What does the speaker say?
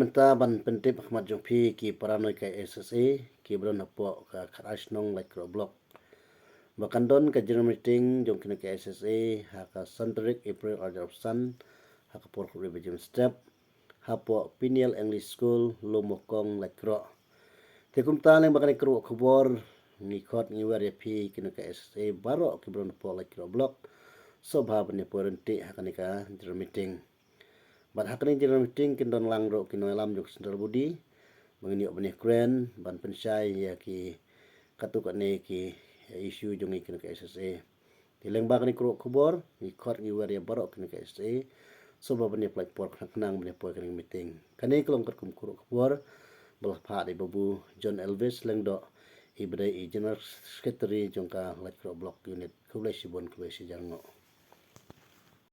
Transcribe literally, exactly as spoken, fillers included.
Mynta ban pyntip ha khmat jong phi ki para nonghikai S S A ki ba don hapoh ka khatar shnong Laitkroh Block ba kan don ka general meeting jong kine ki S S A ha ka san tarik April ar hajar arphew san ha ka por khyndai baje mynstep hapoh Peniel English School, Lum Mokong, Laitkroh. Te kumta lyngba kane ka rukom khubor ngi khot ngi wer ïa phi kine ki S S A baroh ki ba don hapoh Laitkroh Block sngewbha ban ïa poi ryntih ha kane ka general meeting. Bad ha kane ka general meeting kin don lang ruh ki nongïalam jong ka central body ba ngin ïoh ban ïakren ban pynshai ïa ki katto katne ki issue jong ngi kine ki S S A. Te lyngba kane ka rukom khubor ngi khot ngi wer ïa baroh kine ki S S A sngewbha ban ïa pynlait por khnang khnang ban ïa poi kane ka meeting. Kane ka long katkum ka rukom khubor ba la phah da i Babu John Elvis Lyngdoh, i ba dei i General Secretary jong ka Laitkroh Block Unit. Khublei shibun, khublei shihajar nguh.